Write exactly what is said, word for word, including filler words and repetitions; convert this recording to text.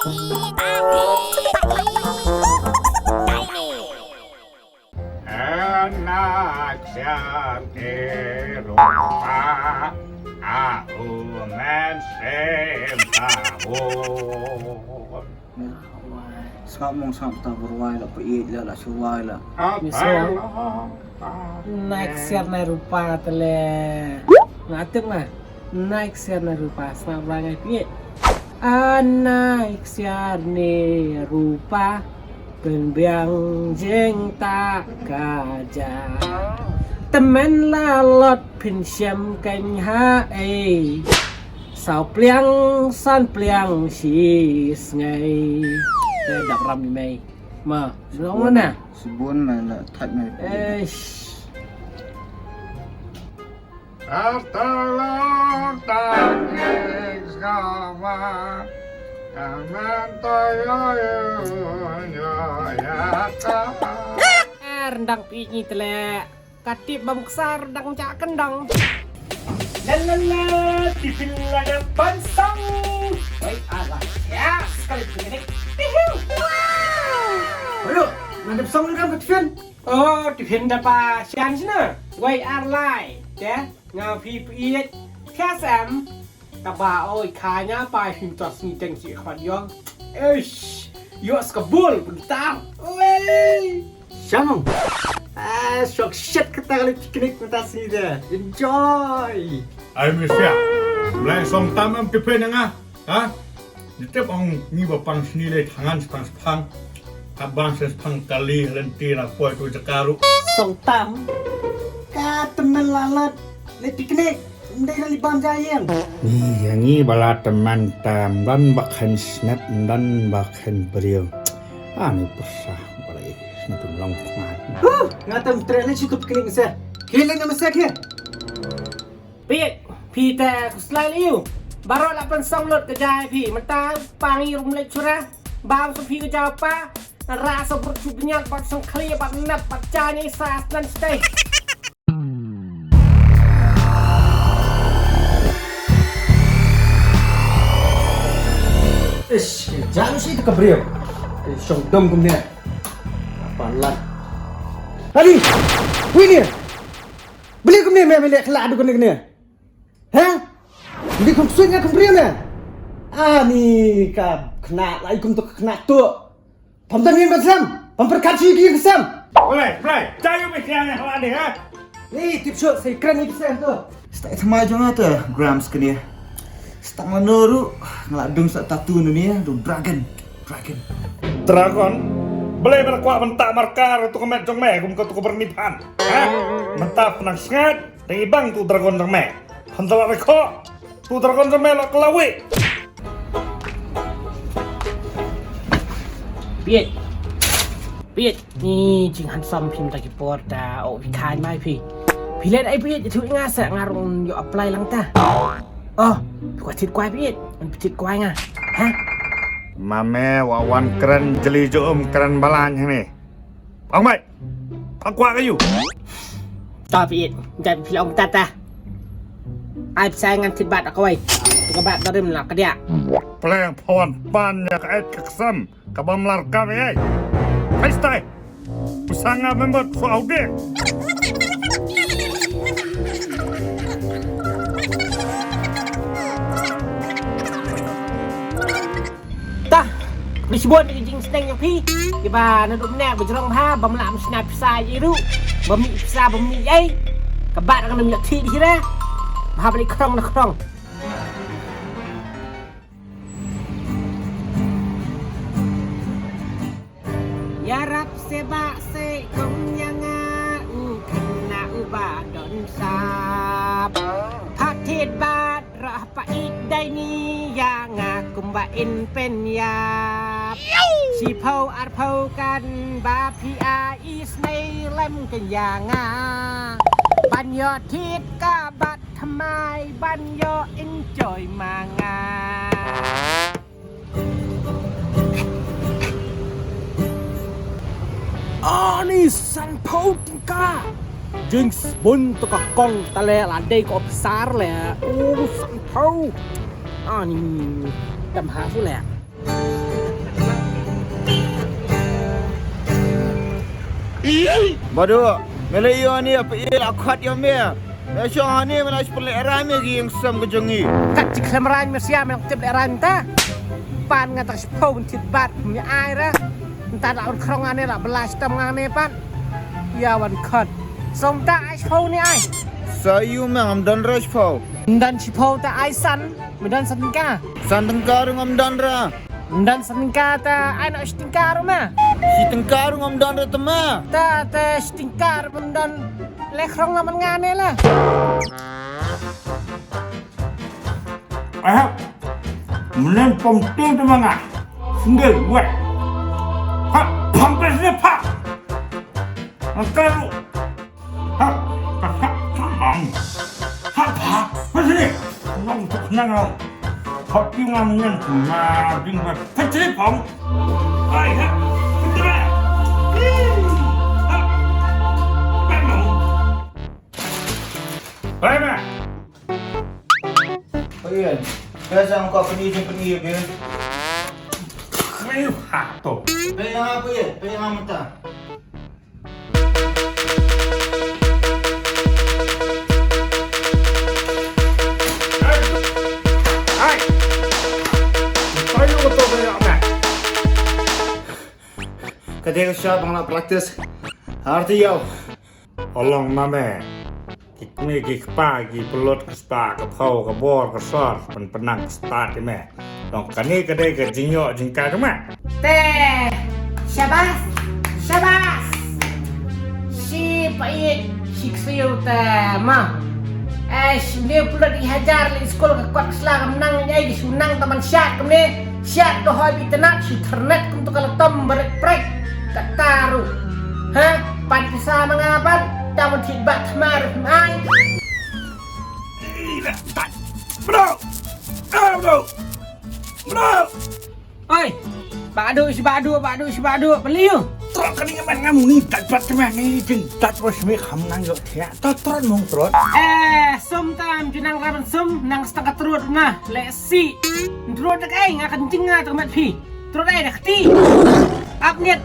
Ana ksiar ni rupa, a u men sem tahun. Sngap mong sngap ta berwai la, peit la, la shuwai la. Apa Nyesel. Lo? Naik siar na rupa tele. Ngatip nga. Naik siar na rupa. Sngap la ngai peit. Anai ksiar ni rupa, pynbiang jingtah ka ja. Tymmen la lot pynshem kein ha ei. Saw pliang san pliang shi sngai. Te dap ram i mei. Ma, shnong mana? Sbun la la thait mei. Eish. Artalok tangik sama kamen toyo yo ya ka. Eh, rendang pi ni tele. Katip bam ksar dang jak kendang. La la la, tiffin la da ban song. Wei, ala. Ya, sekali tu ni. Tihu. Aduh, ngadep song ni kan tiffin. Oh, tiffin da pa sian sini. Wei, ar lai. Te, nga phi phi. Kasam. Taba oi kanya pa him tos ni teng si khot yong. Eish, yo skabul bentar. Oi. Shamong. Ah, shok shit kata kali picnic mata sini deh. Enjoy. Ai misia. Mulai song tam em tipe nanga. Ha? Ni tep ong ni ba pang sini le tangan sepang sepang. Kabang sepang kali lenti na poi tu jakaru. Song tam. Ka temen lalat le picnic. Ndai na libam jayeng. Ni yang ni bala teman tam dan bakhan snap dan bakhan briew. Anu persah bala ni tu long pengat. Huh, ngatam trek le cukup picnic masa. Kile na masa ke. Phi, phi te kuslai liu. Baro la pen song lot ke jai phi. Mentang pangi rum le chura. Bam so phi ke jauh pa. Rasa bercubinyat bak sengkli bak nap bak jani sa snan stay. Ish, jangan sih itu kebriau. Shong dom kumne. Apa lan? Hadi, wini. Beli kumne me beli kela adu kumne kumne. Ha? Beli kum suit nga kum briau ne. Ani ka kena lai kum tu kena tu. Pam tan yin ban sam. Pam perkat sui ki yin sam. Boleh, boleh. Cayu mesti aneh lah ni ha. Ni tip shot saya keren ni kisah tu. Stai thamai jong ata Grams kene. Stang mano ru ngala dung sa tatu ni ru dragon. Dragon. Dragon. Boleh berkuat bentak markar tu kemet jong me kum ka tu kebernipan. Ha? Mentap nang sngat. Dang ibang tu dragon dang me. Phan tala reko. Tu dragon dang me la kelawi. Piet. Piet. Ni jing handsome phim ta ki por ta o pi khan mai phi. Phi let ai piet tu nga sa nga rung yo apply lang ta. Oh, phi kwa tit kwai piet. An pi tit kwai nga. Ha? Mame wa wan kren jeli jo um kren balan ni. Pang mai. Pang kwah ka yu. Ta phi it, jam phi long tata. Ai psa ngan tit bat ka wai. Ka bat darim la ka dia. Pleng phawan pan ya ka et ka ksam. Ka bam lar ka wai. Hai stai. Psa nga member so au de. Tah, bishbon ni jing sneng yang phi. Kiba na dum ne bajrong bha, bam la msna pisa jiru. Bam mi pisa bam mi ai. Ka bat ka nam yak thi di hira. Bha bali krong na krong. Yarap seba se kong nyanga u kana u ba don sap. Phatit bat Rah pa ik dai ni ya nga kumba in pen yap. Shi phau ar phau kan ba phi a i snei lem kan ya nga. Ban yo thit ka bat thamai ban yo enjoy ma nga. Ani san phau tyngka. Jing sbun to ka kong tale la dei ko officer le. Oh san phau. Ani tam ha su le. Badu, me la ïoh ne, pa ïa la khot ïa me. Me shong hangne me la shu pynlehrain me ki ïing sem ka jong ngi. Kat chi khlem rain me sia me tip lehrain ta. Pan nga ta shiphew ban thied bat me ai ra. Nta la un khrong hangne la bla shitom hangne pan. Ïa wan khot. Som ta ai shiphew ne ai. Sa ïu me ngam don ra shiphew. Ndan shiphew ta ai san, me don san tyngka. San tyngka ruh ngam don ra. Ndan san tyngka ta ai noh shi tyngka ruh ma. Shi tyngka ruh ngam don ra ta ma. Ta ta shi tyngka ruh ngam don. Le khrong la man nga ne la. Aha. Menen pom ting ta ma nga. Single wet. Ha, pam pes ne pa. Angkaru. Ha, ha, ha, ha, ha, ha, ha, sini. Nong tuk nang nong. Hot yu ngam nyen ma ding ba. Peceri pom. Ai ha. Peceri. Ha. Peceri. Hai ma. Oi, ya. Biasa engkau peni jeng peni ya, Bin. Mei ha to. Pei ha apa ya? Pei ha mata. Hai. Hai. Hai, lu betul banyak amat. Kadang siap bang nak praktis. Arti yau. Olong ma me. Ki kmie ki kpa ki pynlut ka spah ka phew ka bor ka sor pynpynang ka stad ïa me. Long kane ka dei ka jingïoh jingkai jong me. Te, shabas, shabas. Shi pait, shi ksiew te ma. Eh, shi ne pynlut i hajar le skul ka kot ka sla kam nang ïa ki shu nang taman shat kumne. Shat ka hoi bi tnat shu thernet kum tu ka la tom brek brek. Kata ruh. Ha? Pan pisa ma nga pan. Tang ban thied bat thma ruh mai. Bro. Ah, bro. Bro. Oi. Badu si badu, badu si badu. Beliu. Trot kani ngan ngam ni tat bat thma ni jing tat bos mi kham nang yo thiah. Trot trot mong trot. Eh, sum tam ju nang raban sum nang stang ka trot na. Le si. Trot dak ai nga kan jing nga tu mat phi. Trot ai dak ti. Ap niet.